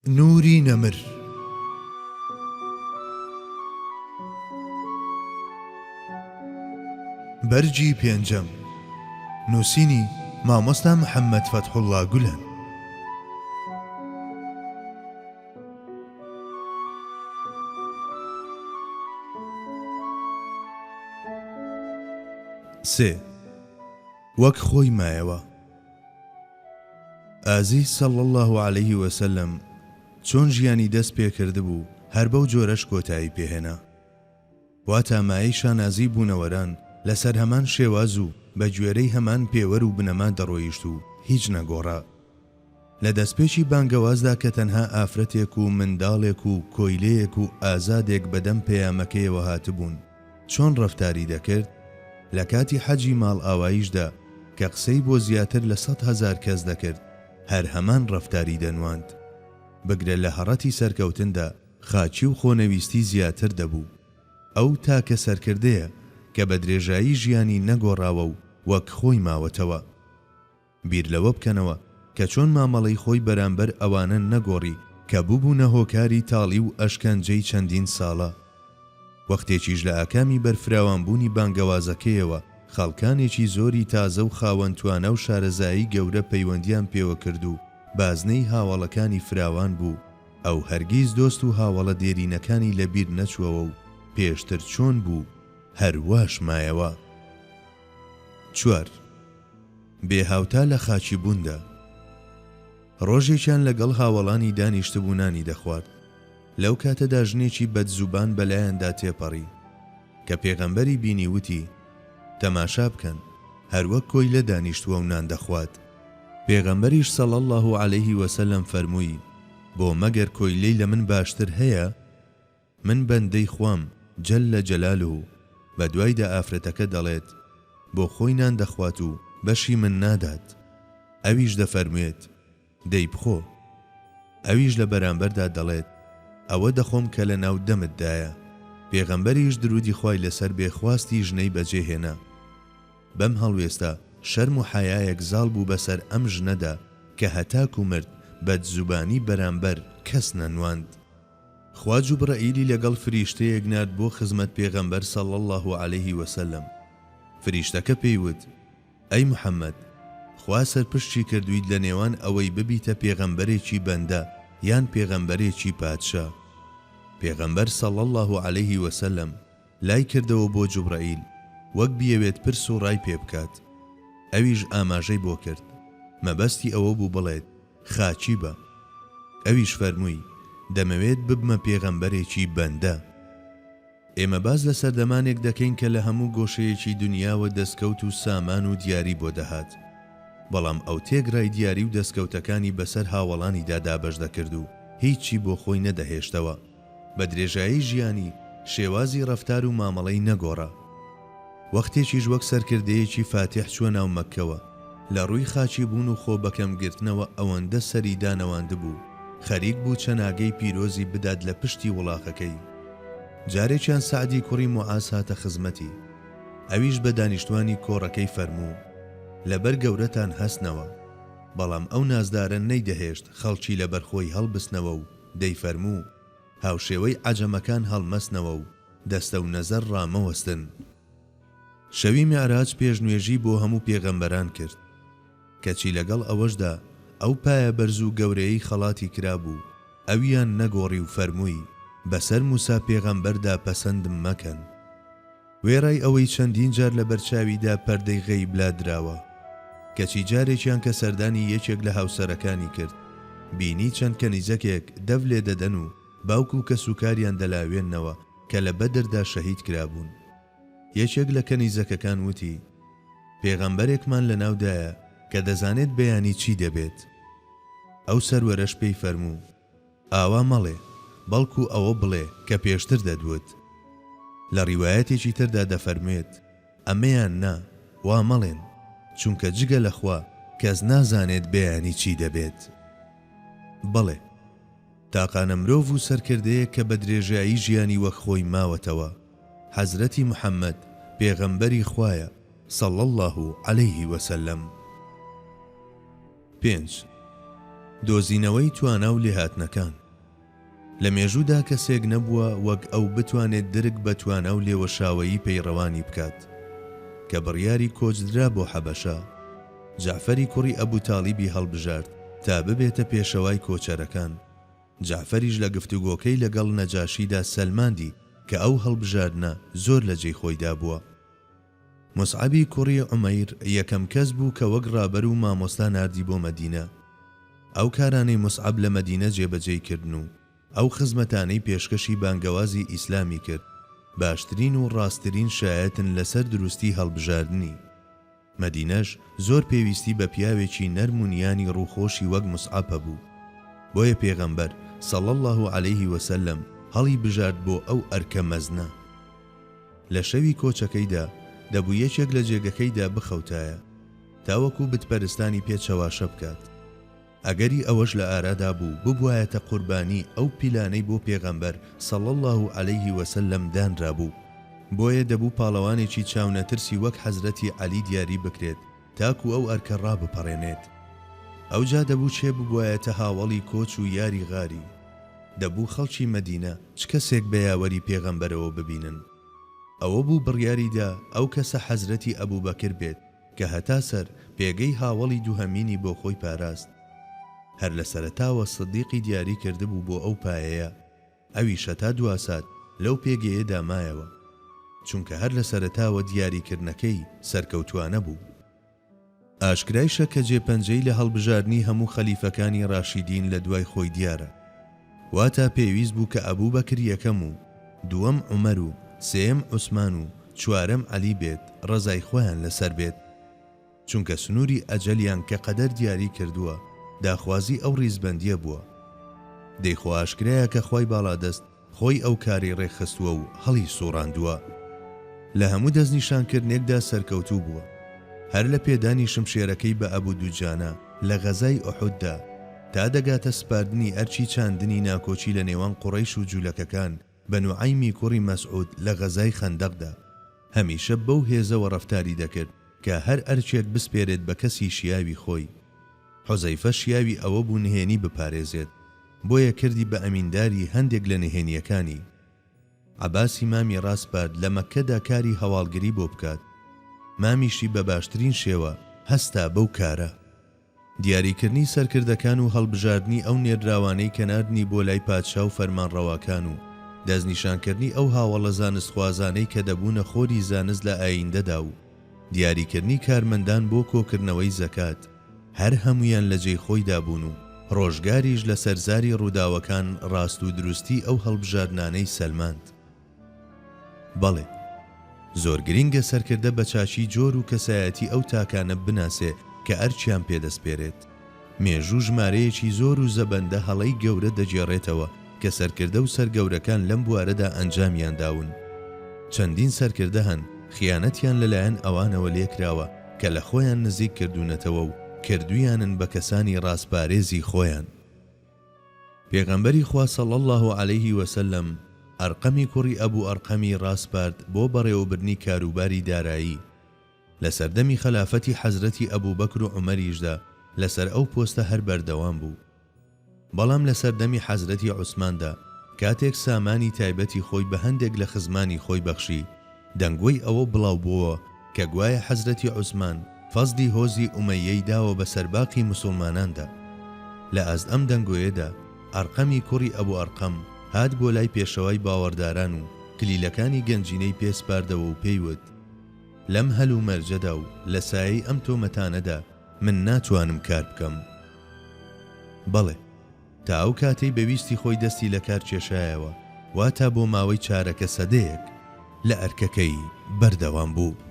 نوری نەمر. بەرگی پێنجەم. نووسینی، مامۆستا محەممەد فەتحوڵڵا گولەن. سێ، وەک خۆی مایەوە. ئازیز صلی اللە علیه وسلم چۆن ژیانی دەست پێکردبوو هەر بەو جۆرەش کۆتایی پێهێنا. واتا مایەی شانازی بوونەوەران لەسەر هەمان شێواز و بە گوێرەی هەمان پێوەر و بنەما دەڕۆیشت و هیچ نەگۆڕا. لە دەستپێکی بانگەوازدا کە تەنها ئافرەتێک و منداڵێک و کۆیلەیەک و ئازادێک بەدەم پەیامەکەیەوە هاتبوون چۆن ڕەفتاری دەکرد، لە کاتی حەجی ماڵئاواییشدا کە قسەی بۆ زیاتر لە 100,000 کەس دەکرد هەر هەمان ڕەفتاری دەنواند. بگرە لە هەڕەتی سەرکەوتندا خاکی و خۆنەویستی زیاتر دەبوو. ئەو تاکە سەرکردەیە کە بە درێژایی ژیانی نەگۆڕاوە و وەک خۆی ماوەتەوە. بیر لەوە بکەنەوە کە چۆن مامەڵەی خۆی بەرامبەر ئەوانە نەگۆڕی کە ببوونە هۆکاری تاڵی و ئەشکەنجەی چەندین ساڵە. وەختێکیش لە ئاکامی بەرفراوانبوونی بانگەوازەکەیەوە خەڵکانێکی زۆری تازە و خاوەن توانا و شارەزایی گەورە پەیوەندیان پێوە کرد و بازنەی هاوەڵەکانی فراوان بوو، ئەو هەرگیز دۆست و هاوەڵە دێرینەکانی لە بیر نەچووەوە و پێشتر چۆن بوو هەر واش مایەوە. چوار. بێ هاوتا لە خاکی بووندا. ڕۆژێکیان لەگەڵ هاوەڵانی دانیشتبوو نانی دەخوارد. لەو کاتەدا ژنێکی بەدزوبان بەلایاندا تێپەڕی. کە پێغەمبەری بینی وتی، تەماشا بکەن، هەروەک کۆیلە دانیشتووە و نان دەخوات. پێغەمبەریش صلی اللە علیه وسلم فەرمووی، بۆ مەگەر کۆیلەی لە من باشتر هەیە؟ من بەندەی خوام، جل جلالە، بەدوایدا ئافرەتەکە دەڵێت، بۆ خۆی نان دەخوات و بەشی من نادات. ئەویش دەفەرموێت، دەی بخۆ. ئەویش لە بەرامبەردا دەڵێت، ئەوە دەخۆم کە لە ناو دەمتدایە. پێغەمبەریش درودی خوای لەسەر بێ خواستی ژنەی بەجێ هێنا. بەم هەڵوێستە شەرم و حەیایەک زاڵ بوو بەسەر ئەم ژنەدا کە هەتاکو مرد بەدزوبانی بەرامبەر کەس نەنواند. خوا جوبڕەئیلی لەگەڵ فریشتەیەک نارد بۆ خزمەت پێغەمبەر صلی اللە علیه وسلم، فریشتەکە پێی وت، ئەی محمد خوا سەرپشکی کردوویت لە نێوان ئەوەی ببیتە پێغەمبەرێکی بەندە یان پێغەمبەرێکی پادشا، پێغەمبەر صلی اللە علیه وسلم لای کردەوە بۆ جوبڕەئیل وەک بیەوێت پرس و ڕای پێ بکات، ئەویش ئاماژەی بۆ کرد، مەبەستی ئەوە بوو بڵێت، خاکی بە. ئەویش فەرمووی، دەمەوێت ببمە پێغەمبەرێکی بەندە. ئێمە باس لە سەردەمانێک دەکەین کە لە هەموو گۆشەیەکی دونیاوە دەستکەوت و سامان و دیاری بۆ دەهات. بەڵام ئەو تێکڕای دیاری و دەستکەوتەکانی بەسەر هاوەڵانیدا دابەش دەکرد و هیچی بۆ خۆی نەدەهێشتەوە. بە درێژایی ژیانی شێوازی ڕەفتار و مامەڵەی نەگۆڕا. وەختێکیش وەک سەرکردەیەکی فاتیح چووە ناو مەککەوە، لە ڕووی خاکی بوون و خۆ بەکەم گرتنەوە ئەوەندە سەری دانەواندبوو، خەریک بوو چەناگەی پیرۆزی بدات لە پشتی وڵاخەکەی. جارێکیان سەعدی کوڕی موعاز هاتە خزمەتی. ئەویش بە دانیشتوانی کۆڕەکەی فەرموو، لەبەر گەورەتان هەستنەوە. بەڵام ئەو نازدارە نەیدەهێشت خەڵکی لەبەر خۆی هەڵبستنەوە و دەیفەرموو، هاوشێوەی عەجەمەکان هەڵمەستنەوە و دەستە و نەزەر ڕامەوەستن. شەوی میعراج پێشنوێژی بۆ هەموو پێغەمبەران کرد. کەچی لەگەڵ ئەوەشدا ئەو پایە بەرز و گەورەیەی خەڵاتی کرابوو، ئەویان نەگۆڕی و فەرمووی، بەسەر موسا پێغەمبەردا پەسەندم مەکەن. وێڕای ئەوەی چەندین جار لەبەرچاویدا پەردەی غەیب لادراوە، کەچی جارێکیان کە سەردانی یەکێک لە هاوسەرەکانی کرد، بینی چەند کەنیزەکێک دەف لێدەدەن و باوک و کەسوکاریان دەلاوێننەوە کە لە بەدردا شەهید کرابوون. یەکێک لە کەنیزەکەکان وتی، پێغەمبەرێکمان لەناودایە کە دەزانێت بەیانی چی دەبێت. ئەو سەروەرەش پێی فەرموو، ئاوا مەڵێ، بەڵکو ئەوە بڵێ کە پێشتر دەتوت. لە ڕیوایەتێکی تردا دەفەرموێت، ئەمەیان نا، وا مەڵێن، چونکە جگە لە خوا کەس نازانێت بەیانی چی دەبێت. بەڵێ، تاقانە مرۆڤ و سەرکردەیەک کە بە درێژایی ژیانی وەک خۆی ماوەتەوە، حەزرەتی محەممەد، پێغەمبەری خوایە، صلی اللە علیه وسلم. پێنج. دۆزینەوەی توانا و لێهاتنەکان. لە مێژوودا کەسێک نەبووە وەک ئەو بتوانێت درک بە توانا و لێوەشاوەیی پەیڕەوانی بکات. کە بڕیاری کۆچ درا بۆ حەبەشە، جەعفەری کوڕی ئەبو تاڵیبی هەڵبژارد تا ببێتە پێشەوای کۆچەرەکان. جەعفەریش لە گفتوگۆکەی لەگەڵ نەجاشیدا سەلماندی کە ئەو هەڵبژاردنە زۆر لە جێی خۆیدا بووە. موسعەبی کوڕی عومەیر یەکەم کەس بوو کە وەک ڕابەر و مامۆستا ناردی بۆ مەدینە. ئەو کارانەی موسعەب لە مەدینە جێبەجێی کردن و ئەو خزمەتانەی پێشکەشی بانگەوازی ئیسلامی کرد، باشترین و ڕاستترین شایەتن لەسەر دروستی هەڵبژاردنی. مەدینەش زۆر پێویستی بە پیاوێکی نەرم و نیانی ڕووخۆشی وەک موسعەب هەبوو. بۆیە پێغەمبەر، صلی اللە علیه وسلم، هەڵی بژارد بۆ ئەو ئەرکە مەزنە. لە شەوی کۆچەکەیدا دەبوو یەکێک لە جێگەکەیدا بخەوتایە تاوەکو بتپەرستانی پێ چەواشە بکات. ئەگەری ئەوەش لە ئارادا بوو ببوایەتە قوربانی ئەو پیلانەی بۆ پێغەمبەر، صلی اللە علیه وسلم، دانرابوو. بۆیە دەبوو پاڵەوانێکی چاونەترسی وەک حەزرەتی عەلی دیاری بکرێت تاکو ئەو ئەرکە ڕابپەڕێنێت. ئەوجا دەبوو کێ ببوایەتە هاوەڵی کۆچ و یاری غاری؟ دەبوو خەڵکی مەدینە چ کەسێک بە یاوەری پێغەمبەرەوە ببینن؟ ئەوە بوو بڕیاری دا ئەو کەسە حەزرەتی ئەبوبەکر بێت کە هەتا سەر پێگەی هاوەڵی دووهەمینی بۆ خۆی پاراست. هەر لە سەرەتاوە سدیقی دیاری کردبوو بۆ ئەو پایەیە. ئەویش هەتا دواسات لەو پێگەیەدا مایەوە. چونکە هەر لە سەرەتاوە دیاریکردنەکەی سەرکەوتوانە بوو. ئاشکرایشە کە جێ پەنجەی لە هەڵبژاردنی هەموو خەلیفەکانی ڕاشیدین لە دوای خۆی دیارە. واتا پێویست بوو کە ئەبوبەکر یەکەم و دووەم عومەر و سێیەم عوسمان و چوارەم عەلی بێت ڕەزای خوایان لەسەر بێت. چونکە سنووری ئەجەلیان کە قەدەر دیاری کردووە داخوازی ئەو ڕیزبەندییە بووە. دەی خۆ ئاشکرایە کە خوای باڵادەست خۆی ئەو کارەی ڕێکخستووە و هەڵی سووڕاندووە. لە هەموو دەستنیشانکردنێکدا سەرکەوتوو بووە. هەر لە پێدانی شمشێرەکەی بە ئەبو دوجانە لە غەزای ئوحوددا، تا دەگاتە سپاردنی ئەرکی چاندنی ناکۆکی لە نێوان قوڕەیش و جولەکەکان بە نوعەیمی کوڕی مەسعود لە غەزای خەندەقدا، هەمیشە بەو هێزەوە ڕەفتاری دەکرد کە هەر ئەرکێک بسپێرێت بە کەسی شیاوی خۆی. حوزەیفە شیاوی ئەوە بوو نهێنی بپارێزێت، بۆیە کردی بە ئەمینداری هەندێک لە نهێنییەکانی. عەباسی مامی ڕاسپارد لە مەککەدا کاری هەواڵگری بۆ بکات. مامیشی بە باشترین شێوە هەستا بەو کارە. دیاریکردنی سەرکردەکان و هەڵبژاردنی ئەو نێردراوانەی کە ناردنی بۆ لای پادشا و فەرمانڕەواکان و دەستنیشانکردنی ئەو هاوەڵە زانستخوازانەی کە دەبوونە خۆری زانست لە ئاییندەدا و دیاریکردنی کارمەندان بۆ کۆکردنەوەی زەکات هەر هەموویان لە جێی خۆیدا بوون و ڕۆژگاریش لە سەر زاری ڕووداوەکان ڕاست و دروستی ئەو هەڵبژاردنانەی سەلماند. بەڵێ. زۆر گرینگە سەرکردە بە چاکی جۆر و کەسایەتی ئەو تاکانە بناسێ کە ئەرکیان پێ دەسپێرێت. مێژوو ژمارەیەکی زۆر و زەبەندە هەڵەی گەورە دەگێڕێتەوە کە سەرکردە و سەرگەورەکان لەم بوارەدا ئەنجامیان داون. چەندین سەرکردە هەن خیانەتیان لەلایەن ئەوانەوە لێکراوە کە لە خۆیان نزیک کردوونەتەوە و کردوویانن بە کەسانی ڕازپارێزی خۆیان. پێغەمبەری خوا صلی اللە علیه وسلم ئەرقەمی کوڕی ئەبو ئەرقەمی ڕاسپارد بۆ بەڕێوەبردنی کاروباری دارایی. لە سەردەمی خەلافەتی حەزرەتی ئەبوبەکر و عومەریشدا لەسەر ئەو پۆستە هەر بەردەوام بوو. بەڵام لە سەردەمی حەزرەتی عوسماندا کاتێک سامانی تایبەتی خۆی بە هەندێک لە خزمانی خۆی بەخشی، دەنگۆی ئەوە بڵاو بۆوە کە گوایە حەزرەتی عوسمان فەزلی هۆزی ئومەیەی داوە بەسەر باقی موسوڵماناندا. لە ئاست ئەم دەنگۆیەدا ئەرقەمی کوڕی ئەبو ئەرقەم هات بۆ لای پێشەوای باوەڕداران و کلیلەکانی گەنجینەی پێ سپاردەوە و پێی وت، لەم هەل و مەرجەدا و لە سایەی ئەم تۆمەتانەدا من ناتوانم کار بکەم. بەڵێ، تا ئەو کاتەی بە ویستی خۆی دەستی لە کار کێشایەوە، واتا بۆ ماوەی چارەکە سەدەیەک لە ئەرکەکەی بەردەوام بوو.